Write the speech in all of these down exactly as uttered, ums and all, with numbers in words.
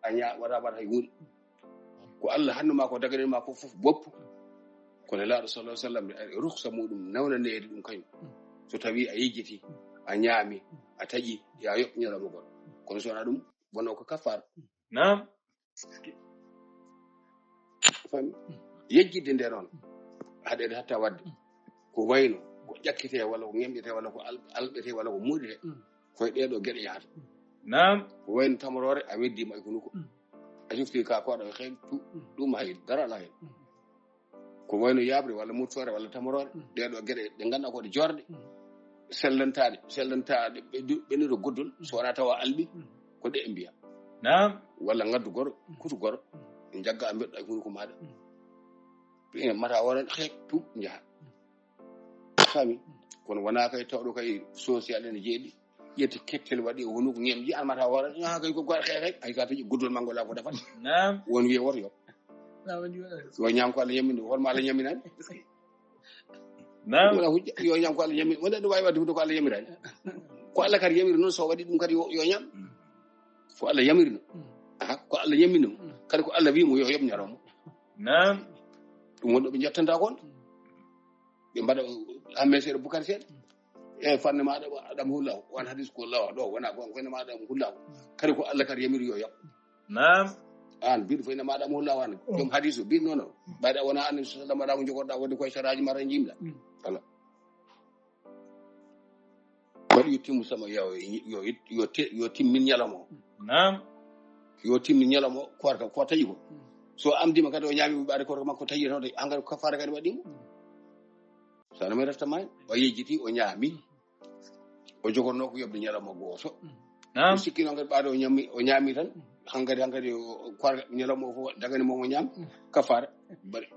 a ña wata mbaɗa hay huunde. Ko Allah hannu ma ko daganin ma ko fof boppu. Kono laaɗo sallallahu alaihi wasallam e rukhsa muɗum nawnaneede ɗum kañum. So tawi a yejjiti, a ñaami, a taƴi, ya yoɓ ñalawma goɗɗo. Kono so wona ɗum, wonno ko kaffaara. Naam. Fami? Yejjidde nde noon, haɗeede hatta wadde. Ko wayno ko ƴakkete walla ko ŋemƴete walla ko al- alɓete walla ko muɗete. Koye ɗee ɗoo geɗe yahata. Naam. Ko wayno tamoroore a weddiima e hunuko. A sufti ka koɗo e xeeñ tu ɗum hay dara ala heen. Ko wayno yaaɓre walla murtoore walla tamoroore. Ɗee ɗoo geɗe ɗe ngannduɗaa ko ɗe joorɗe. Sellantaaɗe, sellantaaɗe ɓe du- ɓe niro goddol so wona tawa alɓi. Ko ɗe e mbiya. Naam. Walla ngaddu goro, kutu goro. Jagga a mbeɗɗo e hunuko maaɗa. Ɓe mata waran xeeñ tu njaha. Fami? Kono wona kay tawɗo kay social ene jeeɗi. Ƴetti kettel waɗi e hunuko ŋemƴi an mata waran. Ah, kay ko gor xeeñ xeeñ. Ay ka taƴi goddol mango la ko dafat. Naam. Won wiye woto yo. Laawol yo ɗaɗo. Yo ñaam ko Allah ñamini, hol ma Allah ñaminani. Naam. Wona hujja, yo ñaam ko Allah ñamini. Wona ɗum wawi wadde hude ko Allah ñamirani. Ko Allah kadi yamiri noon, so waɗi ɗum kadi yo, yo ñaam. Ko Allah yamiri noon. Aha, ko Allah yamini mo. Kadi ko Allah wi mo yo yoɓ ñalawma. Naam. Ɗum wonɗo ɓe jettanta kon. Ɓe mbaɗa hamme seeɗa bukar seeɗa. E fanne ma adam hulla, wan hadis ko lawa ɗo, wona ko fanne ma adam hulla. Kadi ko Allah kadi yamiri yo yoɓ. Naam. An biɗo fayna maɗa mo lawan. Ɗum hadisu biɗ nono. Mbaɗa wona an sallallahu alaihi wasallam jogorɗa wonde koye saraji mara jimɗa. Ala. Waɗi yo timmu sama yo yo yo yo timmin ñalawma o. Naam. Yo timmin ñalawma o koorka ko taƴi ko. So amdima kadi o ñaami ɓaade koorka makko taƴi tan de, engrais kafara kadi waɗimo. Sana mi refta may o yejjiti o ñaami. O jogorno ko yoɓde ñalawma gooto. O Naam. Sikkino ngati ɓaade o ñami o ñaami tan. Hankadi hankadi o koorka ñalawma o fof dagani mo o ñaam. Kafara bari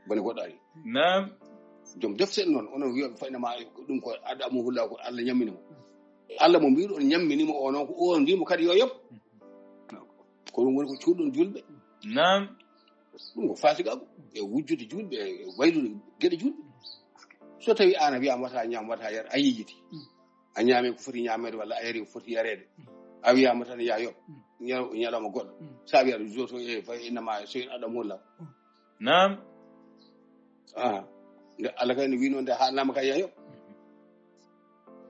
boni goɗɗo ari. Naam. Joom defte noon onon wiyoɓe fayna ma ko ɗum ko ada mo hulla ko Allah ñammini mo. Allah mo mbiɗo on ñammini mo o noon ko o ndimo kadi yo yoɓ. Ko ɗum woni ko cuuɗon julɓe. Naam. Ɗum ko fasigaagu e wujjude julɓe e waylude geɗe julɓe. So tawi an a wiyama wata ñaam wata yar a yejjiti. A ñaami ko foti ñaameede walla a yari ko foti yareede. A wiyama tan ya yoɓ ñal- ñalawma goɗɗo. Sa wiya ɗum joto e fay innama so en adam hulla. Naam. Ah. Nde Allah kay ne wino nde ha nama kay ya yoɓ.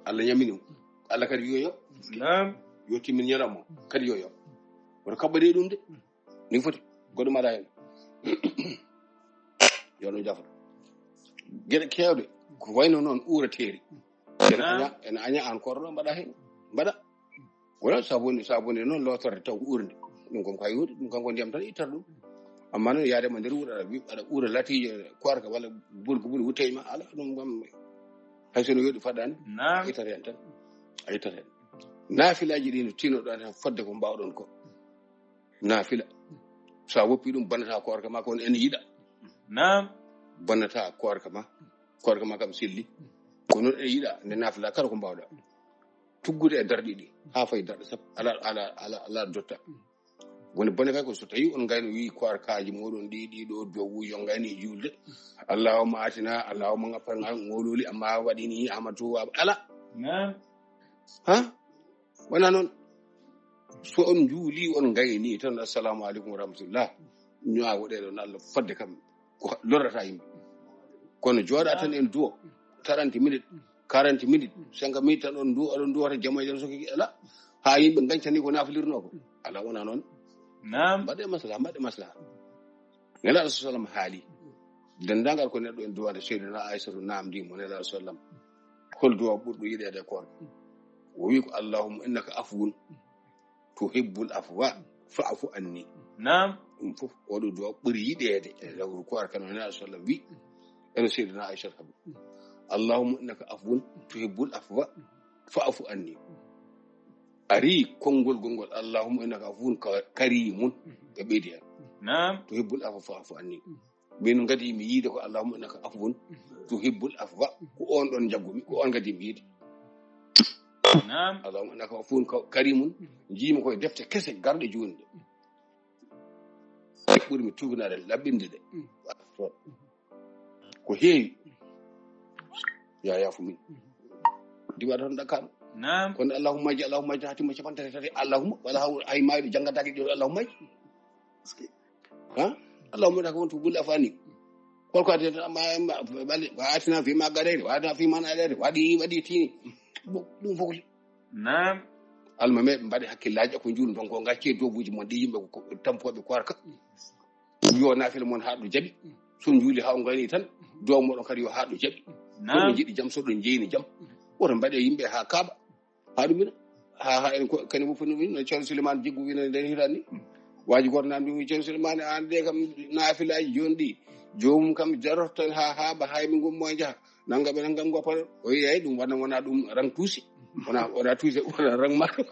Allah ñamini mo. Allah kadi yo yoɓ. Naam. Yo timmin ñalawma kadi yo yoɓ. Woto kaɓɓade ɗum de. Ni foti goɗɗo maɗa hen. Yo ɗum jafata. Geɗe kewɗe ko wayno noon uurateeri. Ene aña ene aña an korɗo mbaɗa hen mbaɗa. Wala sabuni sabuni noon lotorde taw ko uurde. Ɗum kom kay wuuɗi ɗum kanko ndiyam tan ittat ɗum. Amma noon yaade ma nder wuuɗa aɗa wi- aɗa uura latijo koorka walla burgu buri wuttey ma ala ɗum kam. Hay sono yoɗi faɗɗani. Naam. A ittat hen tan a ittat hen. Naafilaji ɗi no tinoɗon hen fodde ko mbawɗon ko. Naafila. So a woppi ɗum bannata koorka ma kono ene yiɗa. Naam. Bannata koorka ma. Koorka ma kam selli. Ko noon ene yiɗa nde naafila kala ko mbawɗa. Tuggude e darɗe ɗi ha fay darɗe sappo ala ala ala ala dotta. Woni bone kay ko so tawi on ngayno wi koorkaaji moɗon ɗi ɗi ɗo dow yo ngayni e julde. Allahumma atina allahumma ngafar ngal ngololi amma waɗini amatu ala. Naam. Ha? Wona noon. So on njuuli on ngayni tan assalamu aleykum wa rahmatullah. Ñaawo ɗe ɗon Allah fodde kam ko lorrata yimɓe. Kono jooɗa tan en duwo trente minutes, quarante minutes, cinq minutes tan on duwo oɗon duwata jamo e jam soki ala. Ha yimɓe gañcani ko nafilirno ko ala wona noon. Naam. Mbaɗe maslaha mbaɗe maslaha. Nelaɗo sa sallam haali dendagal ko neɗɗo en duwade seydina aissatu namdi mo nelaɗo sallam. Hol duwa ɓurɗo yiɗede e koorka? O wi ko allahumma innaka afuwun tuhibbul afwa fa'fu anni. Naam. Ɗum fof oɗo duwa ɓuri yiɗede e lewru koorka no nelaɗo sallam wi. Eno seydina aissatu kam allahumma innaka afuwun tuhibbul afwa fa'fu anni. Ari konngol gongol allahumma innaka afuwun ka- karimun. E ɓeydi hen Naam. tuhibbul afwa fa'fu anni. Min gadimi yiide ko allahumma innaka afuwun tuhibbul afwa. Ko on ɗon jaggumi ko on gadimi yiide. Naam. Allahumma innaka afuwun ka- karimun. Jiimi koye defte kese garɗe joni ɗe ɓurmi tugnade laɓɓinde ɗe. Ko heewi ya yafu min. Diwa tan ɗakkano. Naam. Kono allahummaji allahummaji tan hatima capanɗe tati allahumma wala haw hay mayɗo jangataake ɗiɗo allahummaji. Ha? Allahumma da ko wonto gulle afani. Kolko ade ma bali wa atina fi ma gadere wa atina fi man adere wadi wadi tini. Ɗum fof. Naam. Alma me ɓe mbaɗi hakkillaaji e ko njuulu ɗon ko ngacce doguuji mon ɗi yimɓe ko tampooɓe koorka. Yo naafila mon haa ɗo jaɓi. So njuuli haa o ngayni tan dow moɗon kadi yo haa ɗo jaɓi. Soɗo jiɗi jam soɗo jeyni jam. Woto mbaɗe yimɓe haa kaaɓa haa ɗum ina haa haa en kani mo foni wino ceerno suleymane jiggu wino nden hitani. Waaji goto nan ɗum ceerno suleymane an de kam naafilaaji jooni ɗi joomum kam jarorto tan haa haaɓa hay min gummo e jaha nanga ɓe nangam goppa o yeey ɗum wona wona ɗum rang tuusi wona wona tuusi wona rang maɗo.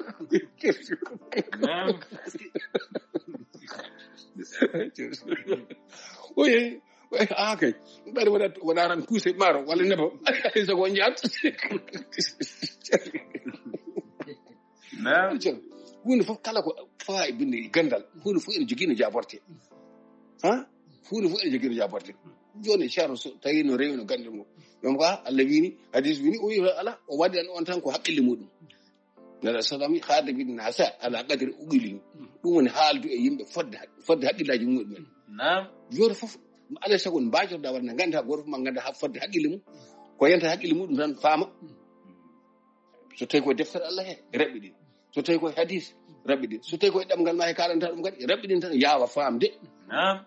O yeey. Ah kay mbaɗi wona wona rang tuusi maaro walla nebo. Ay sago njaat. Hunde fof kala ko fawa e binde gandal hunde fof ene jogino jaborte. Ha? Hunde fof ene jogino jaborte. Joni ceerno so tawi no rewi no gande mum ɗum ko allah wini hadis wini o wi ala o waɗi an on tan ko haqqille muɗum. Nala sallam hada bin nasa ala qadri uqulihim. Ɗum woni haaldu e yimɓe fodde fodde haqqillaji muɗumen. Naam. Joni fof alay sago mbajorɗa waɗa ne ganda goto fof ma ganda ha fodde haqqille mum. Ko yanta haqqille muɗum tan faama. So tawi ko deftere allah he raɓɓiɗin so tawi ko hadis raɓɓiɗin so tawi ko e ɗemngal ma he kalanta ɗum kadi raɓɓiɗin tan yaawa faamde. Naam.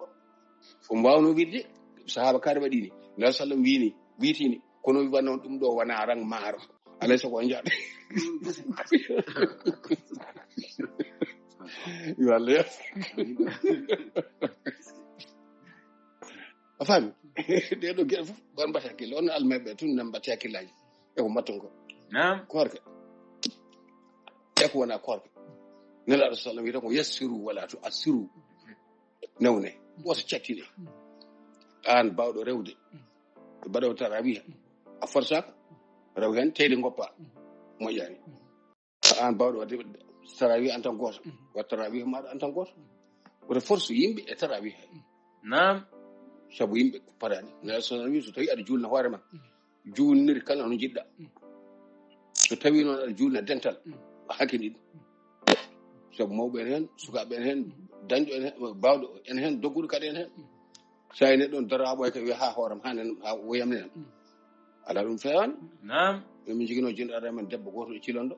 Ko mbawno wiide sahaba kaari waɗini nal sallam wini witini kono wi wanno ɗum ɗo wona rang maaro. Alay sago o jaɓe. Yo allah yaf. A faami. Ɗeɗo geɗe fof wan mbatta hakkille on almayɓe tun nan mbatta hakkillaji. E ko mbatton ko. Naam. Koorka. E ko wona koorka. Nelaɗo sallam wiyata ko yassiru wala to assiru. Newne woto cattine. An bawɗo rewde mbaɗo tarawiha a forsaka rew hen teyde goppa. Moƴƴani. An bawɗo wadde tarawiha an tan goto wat tarawiha maɗa an tan goto. Woto force yimɓe e tarawiha. Naam. Sabu yimɓe parani nelaɗo sallam wi so tawi aɗa julna hoore ma julnir kala no jiɗɗa. So tawi noon aɗa julna dental a hakkini ɗum. Sabu mawɓe en heen sukaaɓe en heen dañɗo en heen bawɗo en heen dogguɗo kadi en heen. So a neɗɗo on daro ha ɓoyka wiya ha hooram ha nen ha woyam nen. Ala ɗum feewani. Naam. Min jogino jinɗo ara men debbo goto e cilonɗo.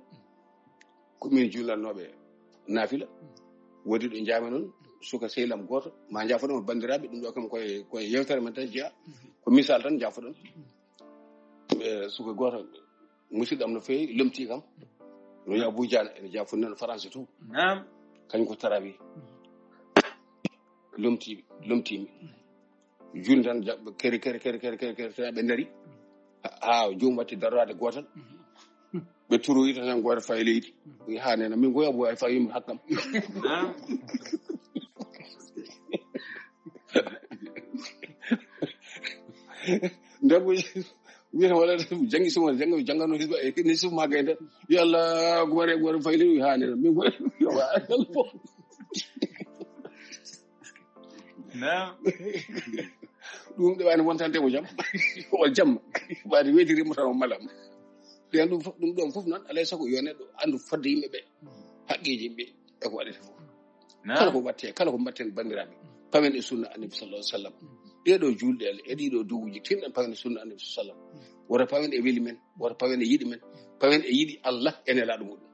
Ko min julannooɓe naafila. Woodi ɗo jaami noon suka sehlam goto ma jaafoɗon banndiraaɓe ɗum ɗo kam koye koye yewtere men tan jeya. Ko misal tan jaafoɗon. Suka goto musidɗo am no feewi lomti kam. No wiya Abou Diane ene jaafoɗon français to. Naam. Kañ ko tarawi lomti lomtimi. Julde tan jaɓɓe kere kere kere kere kere kere ɓe dari. Ha joom watti darade gotal. Ɓe turo yita tan goto fay leydi. Wi ha nena min goya boy fay yimɓe hakkam. Ndabo wiyata wala jangi suma janga jangano hisba e ni suma gayda. Yalla gumare gumare fay leydi ha nena min goya. Ɗum ɗo wani wontande mo jam o jamma wade weydiri mo tan o malam. Ɗen ɗum fof ɗum ɗon fof noon alay sago yo neɗɗo anndu fodde yimɓe ɓe haqqeji yimɓe e ko waɗete fof. Kala ko watte kala ko mbatten banndiraaɓe pawen e sunna annabi sallallahu alih sallam. Ɗeɗo julɗe e ɗiɗo doguji tinɗen pawen e sunna annabi sallam. Wota pawen e weli men wota pawen e yiɗi men pawen e yiɗi allah e nelaɗo muɗum.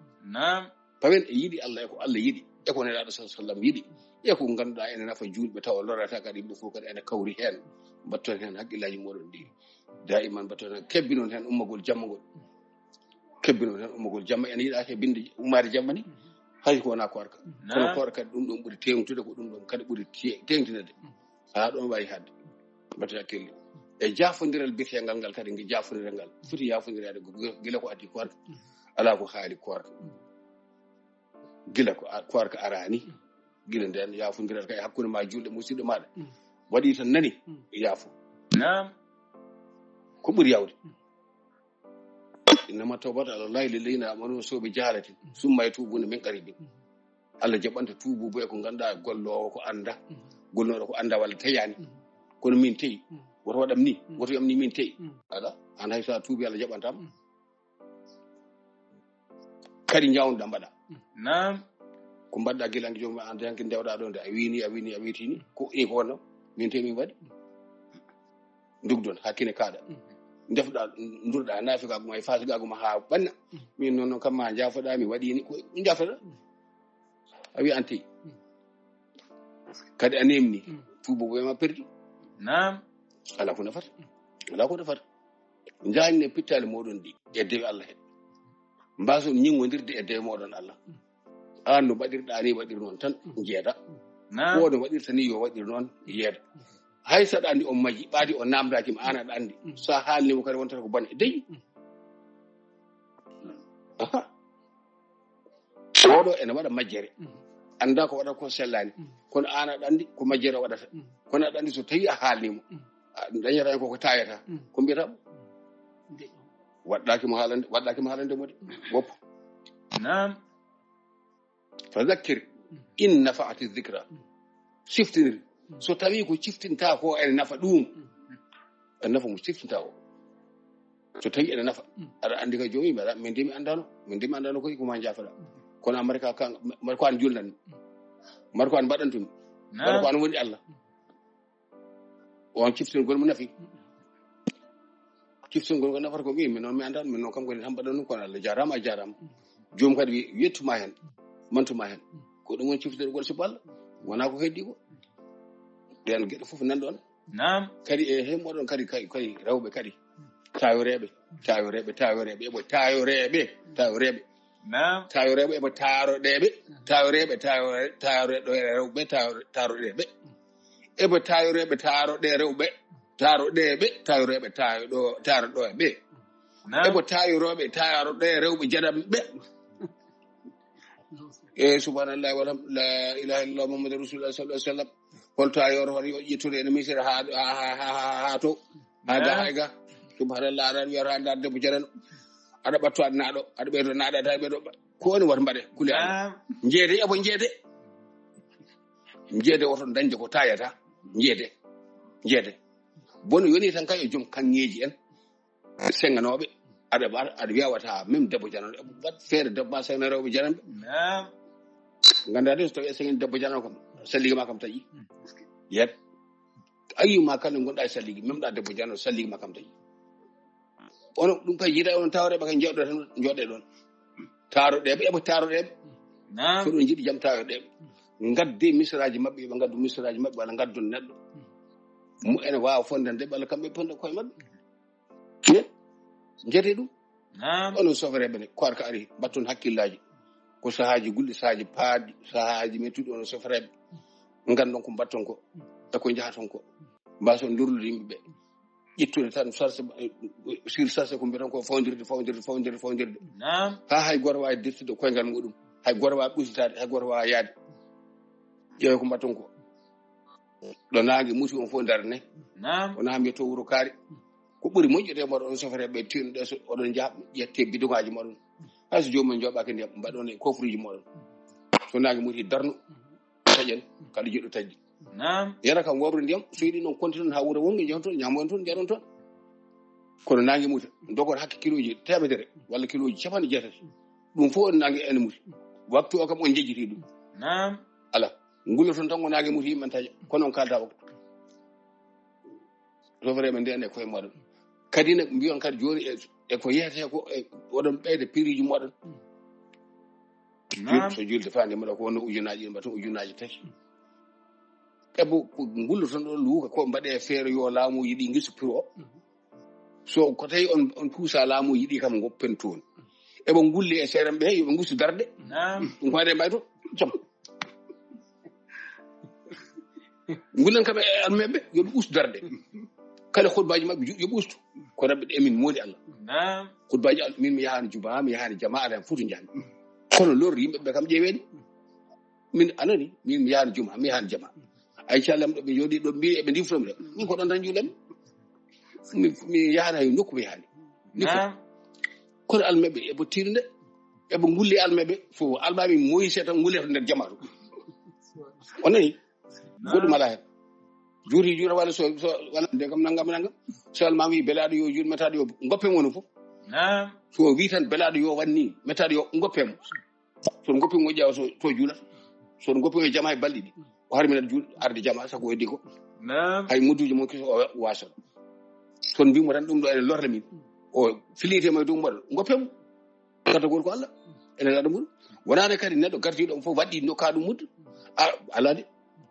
Pawen e yiɗi allah e ko allah yiɗi e ko nelaɗo sa sallam yiɗi e ko ganduɗa ene nafa julɓe tawa lorata kadi yimɓe fof kadi ene kawri hen. Mbatton hen haqqillaji moɗon ɗi daiman mbatton hen kebbinon hen ummagol jammagol. Kebbinon hen ummagol jamma ene yiɗa hebbinde ummade jamma ni. Hay ko wona koorka kono koorka kadi ɗum ɗon ɓuri tewtude ko ɗum ɗon kadi ɓuri tewtinede. Ha ɗon wawi hadde mbatta hakkille e jaafodiral biyetegal ngal kadi ngi jaafodiral ngal foti yaafodiraade gila ko addi koorka. Ala ko haali koorka gila ko koorka arani. Gila nden yaafodiral kay hakkunde ma julɗe musiɗɗo maɗa waɗi tan nani yaafo. Ko ɓuri yawde. Innama tawbatu ala llahi lilladina amanu soɓe jahalatin summa yatubuna min qaribin. Allah jaɓanta tuubu bo e ko ganduɗa gollowo ko anda golloɗo ko anda walla teyani. Kono min teyi woto waɗam ni woto yam ni min teyi. Ala an hay sa tuubi Allah jaɓantama. Kadi njawnuɗa mbaɗa. Naam. Ko mbaɗɗa gila joomum an hanki ndewɗa ɗo nde a wini, a wini, a wetini. Ko e ko wonno? Min te min waɗi. Ndugdon, hakkine kaɗa. Ndefɗa, ndurɗa, nafiqagu ma e fasiqagu ma ha ɓanna. Min noon, noon kam ma jaafoɗa, mi waɗini ko jaafoɗa. A wi an tey. Kadi a nemni. Tuubo boy ma perdi. Naam. Ala ko nafata. Ala ko nafata. Njaañne pittaali moɗon ɗi e dewe Allah he. Mbason ñingodirde e dewe moɗon Allah. An no mbaɗirɗa ni, waɗir noon tan jeeda. Naam. O no waɗirta ni, yo waɗir noon yeeda. Hay saɗa andi on maji, ɓaadi o namdaki ma, an aɗa andi. Sa haalni mo kadi wontata ko bone. Dey. Aha. Oɗo ene waɗa majjere. Anda ko waɗata ko sellani. Kono an aɗa andi ko majjere o waɗata. Kono aɗa andi so tawi a haalni mo, a dañata hen koko tayata. Ko mbiyata mo? Waɗɗaki mo haalande, waɗɗaki mo haalande mo de. Woppo. Naam. Fa zakkir in nafaati zikra. Siftinir. So tawi ko ciftinta ko ene nafa ɗum. Ene nafa mo ciftinta o. So tawi ene nafa. Aɗa andi ka jomi, mbaɗa, min de mi andano. Min de mi andano koy ko ma jaafoɗa. Kono a mari ka, ka, mari ko an julnan. Mari ko an mbaɗantumi. Naam. Mari ko an woni Allah. On ciftingol mo nafi. Ciftingol ko nafata ko ɓiyi, min noon mi andan, min noon kam ko tan mbaɗa ɗum, kono Allah jarama, a jarama. Joom kadi wi-, yettuma hen, mantuma hen. Ko ɗum woni ciftingol sibu Allah. Wona ko heddi ko. Ɗen geɗe fof nan ɗon. Naam. Kadi e he moɗon kadi, kay, kay rewɓe kadi. Tayoreɓe, tayoreɓe, tayoreɓe, eɓo tayoreɓe, tayoreɓe. Naam. Tayoreɓe eɓo taroɗeɓe, tayoreɓe, tayo-, taroɗo rewɓe, taro-, taroɗeɓe. Eɓo tayoreɓe taroɗe rewɓe, taroɗeɓe, tayoreɓe tayoɗo, taroɗoɓe. Naam. Eɓo tayoroɓe taroɗe rewɓe janamɓe. E subhanallah, walham-, la ilaha illallah, Muhammadu Rasulullah sallallahu alaihi wasallam. Hol tayor, hol yo ƴettude ene misira ha, ha, ha, ha, ha, ha to. Ha ga, naam, ha ga. Subhanallah, aɗa wiyata nda debbo janano. Aɗa ɓatto aɗa naɗo, aɗa ɓeydo naɗa, aɗa ɓeydo ba-, ko woni wata mbaɗe, kuli Allah. Naam. Jeede, eɓo jeede. Jeede woto dañde ko tayata. Jeede. Jeede. Bono yoni tan kay e joom kanŋeeji en. Senganoɓe. Aɗa, aɗa, aɗa wiyawata même debbo janano. Wat feere debbo ma sengana rewɓe jananɓe. Naam. Ganda de so tawi a sengani debbo janano kam, salligi ma kam taƴi. Yet. Ayyuma kala ngonɗa e salligi, même ɗa debbo janano, salligi ma kam taƴi. Ono ɗum kay yiɗa on tawreɓe kay jooɗo tan, jooɗe ɗon. Taroɗeɓe, eɓo taroɗeɓe. Naam. So ɗum jiɗi jam taroɗeɓe. Ngadde misiraji maɓɓe, ɓe ngaddu misiraji maɓɓe, walla ngaddon neɗɗo. Mo ene wawa fondande ɓe, walla kamɓe ponda koye maɓɓe. Ne? Jete ɗum. Naam. Onon sofereɓe ne, koorka ari, mbatton hakkillaji. Ko sahaji gulɗi, sahaji paaɗi, sahaji mettuɗi, onon sofereɓe. Ngandon ko mbatton ko, e ko jahaton ko. Mbason lorlude yimɓe ɓe. Ƴettude tan sarse, eh, sur sarse ko mbiyaton ko fawdirde, fawdirde, fawdirde, fawdirde. Naam. Ha hay goto wawi dirtude koyngal muɗum. Hay goto wawi ɓusitade, hay goto wawi yaade. Ƴeewa ko mbatton ko. Ɗo nangue muti on fof darne. Naam. Wona mbiya to wuro kaari. Ko ɓuri moƴƴude e moɗon, on sofereɓe tinɗe so oɗon jaha, ƴette bidongaji moɗon. Hay so joomum joɓaki ndiyam, mbaɗon e kofruji moɗon. So nangue muti darno, taƴen, kala jiɗɗo taƴde. Naam. Yara kam wawru ndiyam, so yiɗi noon konti toon ha wuro wonɓe, jehon toon, ñamoyon toon, jaron toon. Kono nangue muti, dogot hakke kiloji temedere, walla kiloji capanɗe jeetati. Ɗum fof on nangue ene muti. Waktu o kam on jejjiti ɗum. Naam. Ala. Ngulloton tan ko nangue muti yimɓe taƴa. Kono on kalda waktu. Sofereɓe nden e koye moɗon. Kadi ne mbiyon kadi joni e, e ko yehete ko e oɗon ɓeyda piriji moɗon. Naam. So julde fande mbaɗa ko wonno ujunaji ɗi mbaɗa ujunaji tati. Ebo ko ngulloton ɗo luuka ko mbaɗe feere yo laamuji ɗi gisu piro. So ko tawi on, on puusa laamuji ɗi kam goppen toon. Eɓe ngulli e seeɗa ɓe, yoɓe ngustu darde. Naam. Ɗum ko waɗe mbayto. Jam. Ngullen kam e almeɓe, yoɓe ustu darde. Kala khutbaji maɓɓe, yoɓe ustu. Ko rabɓe ɗe min moodi Allah. Naam. Khutbaji al-, min mi yahani juma, mi yahani jama, ala fotu jami. Kono lor yimɓe ɓe kam ƴeeweni. Min anani, min mi yahani juma, mi yahani jama. Ay callam ɗo ɓe jooɗi ɗo mbi eɓe ndiftomi ɗo. Min ko ɗon tan juulam. Mi, mi yahani hay nokku mi yahani. Ni ko. Naam. Kono almeɓe eɓe tinde, eɓe ngulli almeɓe, fof almami moyi seeɗa ngulli to nder jamaatu. O nani? Naam. Goɗɗum ala hen. Juuti juuta walla so, so, walla nde kam nangam nangam. So almami belaɗo yo juuti metaɗo yo goppe wonu fof. Naam. So o wi tan belaaɗo yo wanni, mettaɗo yo ngoppe mo. So ngoppe mo ƴeewa so to juulat. So ngoppe mo jama e balɗi ɗi. O harminat juul arde jama sako o heddi ko. Naam. Hay mudduji mon kiso o wasa. Son mbimo tan ɗum ɗo ene lorre min. O filite mo e dow mbaɗo. Ngoppe mo. Kata gol ko Allah. Ene laɗa mum. Wonande kadi neɗɗo gardiɗo on fof waɗɗi no ka ɗum muddu. A, alade.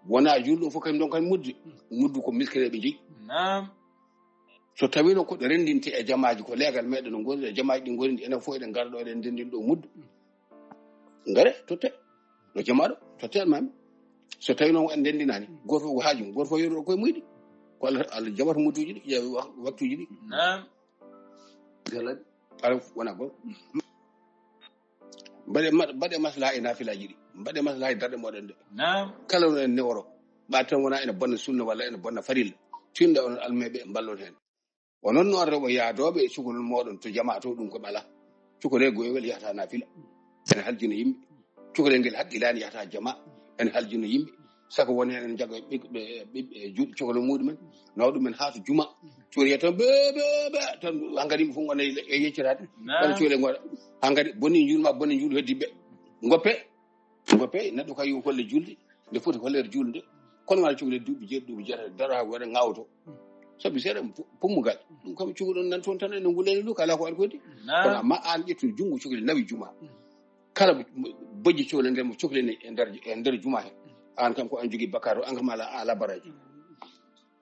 Wona julɗo fof kañum ɗon kañum muddu. Muddu ko miskineɓe jeyi. Naam. So tawi noon ko ɗo renndinte e jamaaji ko leegal meɗen no ngoni e jamaaji ɗi ngoni enen fof eɗen ngara ɗo eɗen ndenndin ɗo muddu. Ngare totte no jamaaɗo totte almami. So tawi noon en ndenndinani goto fof ko haajum goto fof yeɗoto koye muyɗi. Ko Allah Allah jaɓata mudduji ɗi ƴeewa waktuji ɗi. Naam. Ala wona gol. Mbaɗe ma- mbaɗe maslaha e nafilaji ɗi. Mbaɗe maslaha e darɗe moɗon ɗe. Naam. Kala no en neworo ɓa tan wona ene bonna sunna walla ene bonna farilla. Tinɗa onon almeɓe mballon hen. Onon noon rewɓe yaadooɓe e cukalel mooɗon to jama to ɗum ko ɓala. Cukalel goyewel yahata nafila. Ene haljina yimɓe. Cukalel ngel haqqilaani yahata jama. Ene haljina yimɓe. Saka woni heen ene jaga ɓiɓɓe ɓiɓɓe juuɗe cukalel muɗumen. Nawa ɗumen haa to juma. Cukalel tan be be be tan hankadi yimɓe fof ngona e yeccitaade. Kono cukalel ngona hankadi bonni juulma bonni juul heddi ɓe. Ngoppe. Mo pe neɗɗo kay yo holle julde nde foti holleede julde nde. Kono wala cukalel duuɓi jeeɗi duuɓi jeetati daro ha waɗa ŋawoto. Sabu seeɗa pummugal ɗum kam cukalel nan toon tan ene ngulani ɗum kala ko alkodi. Kono amma an ƴettu junngo cukalel nawi juma kala bojji cukalel ngel mo cukalel e nder e nder juma he. An kam ko an jogii bakkato an kam ala ala baraji.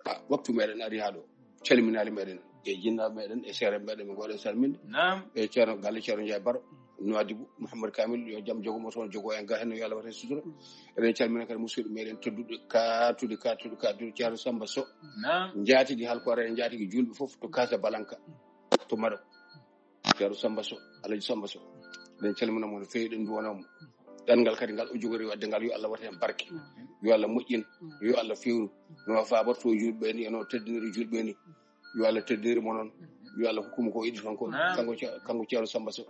Ah, waktu meɗen ari haa ɗo. Calminaali meɗen e jinnaaɓe meɗen e seere meɗen ɓe ngoɗen salminde. Naam. E Ceerno Galle Ceerno Njaay Baro Noadibu Mouhamadou Kamil yo jam jogo mo toon jogo en ga henno yo Allah wata sutura. Eɗen calmina kadi musidɗo meɗen tedduɗo kaatude kaatude kaatude Ceerno Samba Sow. Naam. Njaatigi halkoore e njaatigi julɓe fof to Casablanca to Maroc. Ceerno Samba Sow Alaji Samba Sow eɗen calmina mo no feewi eɗen nduwana mo. Ɗanngal kadi ngal o jogori waɗde ngal yo Allah wata heen barke. Yo Allah moƴƴin. Yo Allah fewru no faborto julɓe ni e no teddiniri julɓe ni. Yo Allah teddiniri mo noon. Yo Allah hokkumo ko yiɗi toon ko kanko kanko Ceerno Samba Sow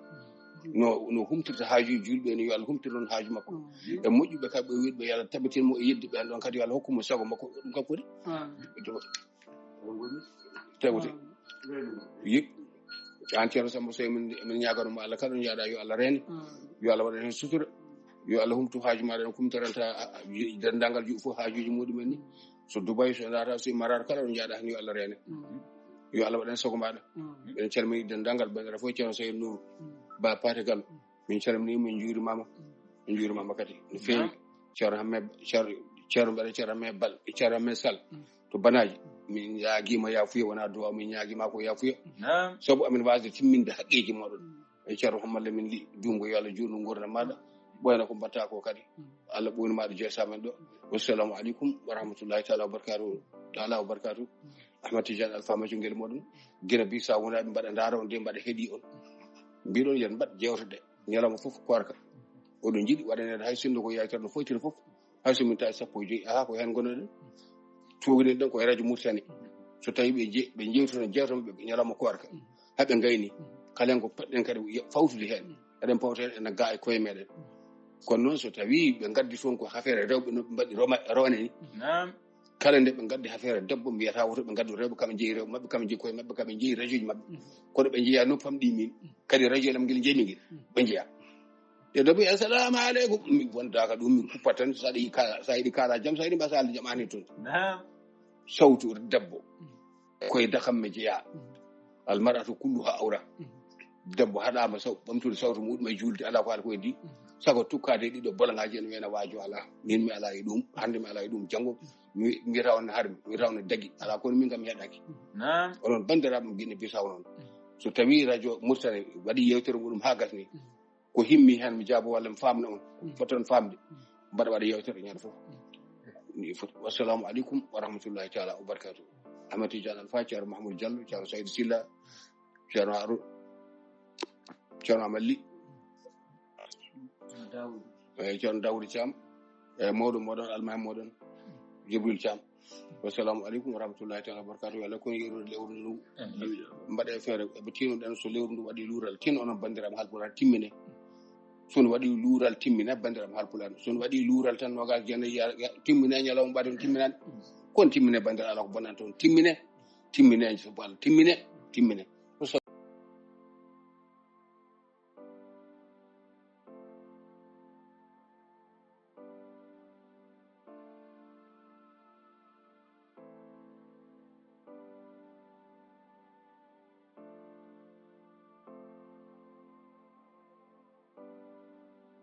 no no humtirta haajuji julɓe ni yo Allah humtir noon haaju makko. E moƴƴuɓe kamɓe wiɗɓe yo Allah tabitin mo e yeddi ɓen ɗon kadi yo Allah hokkumo sago makko ɗum kam foti. Tewde yiɗ an Ceerno Samba Sow emin emin ñaagano mo Allah kala ɗo njaaɗa yo Allah reene. Yo Allah waɗan heen sutura. Yo Allah humtu haaju maɗa no kumtoranta denndaangal juuɗe fof haajuuji muɗumen ni. So Dubai so ndata so imarata kala ɗo njaaɗa heen yo Allah reene. Yo Allah waɗan sago maɗa. Eɗen calmini denndaangal banndiraaɓe fof Ceerno Saydou Nour Ba Paate Gallo. Min calmini min njuurimaama. Min njuurimaama kadi no feewi. Ceerno hamme ceerno ceerno mbaɗa ceerno hamme bal ceerno hamme sal to banaji. Min ñaagima yafuya wona duwa min ñaagima ko yafuya. Sabu amin wasde timminde haqqeji moɗon. E ceerno hammalla min li jungo yo Allah juurno gurdam maɗa. Ɓoyna ko mbatta ko kadi. Allah ɓoyni maɗa jeesa men ɗo. Wassalamu aleykum wa rahmatullahi taala wa barakatuh. Taala wa barakatuh. Ahmad Tidiane Alpha Majo ngel moɗon. Gina bisa wona ɓe mbaɗa ndaara on de mbaɗa heeɗi on. Mbiɗon yen mbaɗ jewteɗe ñalawma fof koorka. Oɗon njiɗi waɗaneede hay sinno ko yaytere no foytiri fof. Hay so min tawi sappo e joyi aha ko heen ngonoɗen. Cuuguɗen ɗen ko e radio Mauritanie. So tawi ɓe je ɓe jewtino jewta maɓɓe ñalawma koorka. Haɓe ngayni kalen ko poɗɗen kadi fawtude heen. Eɗen pawta heen ene ga e koye meɗen. Kono noon so tawi ɓe ngaddi toon ko affaire rewɓe no ɓe mbaɗi roma rone ni. Kala nde ɓe ngaddi affaire debbo mbiyata woto ɓe ngaddu rewɓe kamɓe jeeyi rewɓe maɓɓe kamɓe jeeyi koye maɓɓe kamɓe jeeyi radio ji maɓɓe. Kono ɓe njeeya no pamɗi min kadi radio lam ngel jeemi ngel ɓe njeeya. E dobi assalamu aleykum mi wondaka ɗum mi kuppat tan sa ɗi kala sa yiɗi kala jam sa yiɗi mbasa alde jam ani toon. Sawtu debbo koye dakamme jeeya. Almaratu kulluha awra. Debbo haɗama saw ɓamtude sawtu muɗum e julde ala ko ala ko heddi. Sago tukkade e ɗiɗo bolagaji en wena wajo ala min mi ala e ɗum hande mi ala e ɗum janggo. Mi mbiyata on harmi mi mbiyata on dagi ala kono min kam mi heɗaki. Onon bandiraɓe mo guinne bisaw noon so tawi radio murtani waɗi yewtere muɗum ha gasni. Ko himmi hen mi jaabo walla mi famna on fotton famde. Mbaɗa waɗa yewtere ñande fof. Ni foti wassalamu aleykum wa rahmatullahi taala wa barakatuh. Ahmad Tidiane Alpha Ceerno Mahamadou Diallo Ceerno Saydou Silla Ceerno Haru Ceerno Amalli. Eyyi Ceerno Daouda Thiam. Eyyi mawɗo moɗon almami moɗon Jibril Thiam. Wassalamu aleykum wa rahmatullahi taala wa barakatuh yo Allah kon yerude lewru ndu. Mbaɗe feere ɓe tinoɗen so lewru ndu waɗi luural tin onon bandiraɓe halpulaar timmine. So ndu waɗi luural timmine bandiraɓe halpulaar so ndu waɗi luural tan nogas jeenayi timmine ñalawma ɓaden timminani. Kon timmine bandiraɓe ala ko bonani toon timmine. Timmine so Allah timmine. Timmine.